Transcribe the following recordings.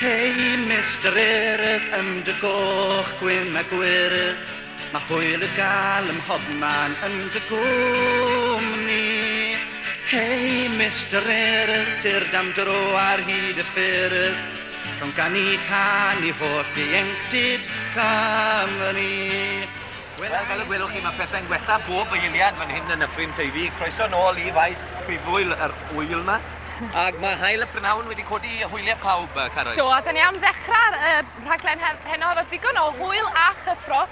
Hei Mister Urdd yn dy goch, gwyn a gwyrdd, Mae hwyl i'w gael ym mhobman yn dy gwmni. Hei Mister Urdd, tyrd am dro ar hyd y ffyrdd, Rhwng ganu cân i holl ieuenctid Cymru. Wel, fel y gwelwch chi, mae pethau'n gwella bob eiliad fan hyn yn Nyffryn Teifi. Croeso nôl i faes prifwyl yr ŵyl yma. Ac mae haul y prynhawn wedi codi hwyliau pawb, Caroline. Do, a da ni am ddechrau'r uh, rhaglen heno efo digon o hwyl a chyffro,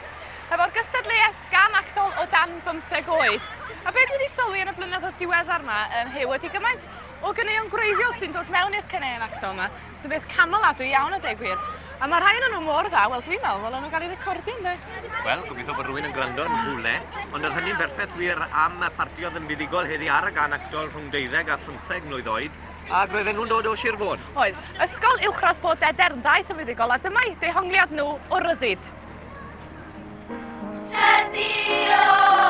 efo'r gystadleuaeth gan actol o dan bymtheg oed. A beth dwi wedi sylwi yn y blynyddoedd diweddar yma, um, Huw, ydy gymaint o ganeuon gwreiddiol sy'n dod mewn i'r caneuon actol yma, sy'n beth camoladwy iawn a deg gwir. A mae rhai ohonyn nhw mor dda, wel dwi'n meddwl ddylen nhw gael eu recordio ynddo? Wel, gobeithio bod rhywun yn gwrando yn rhywle, ond oedd hynny'n berffaith wir am y parti oedd yn fuddugol heddi ar y gan actol rhwng 12 a 15 mlwydd oed, ac roedden nhw'n dod o Sir Fôn. Oedd. Ysgol Uwchradd Bodedern ddaeth yn fuddugol a dyma'i dehongliad nhw o ryddid. Tydi o!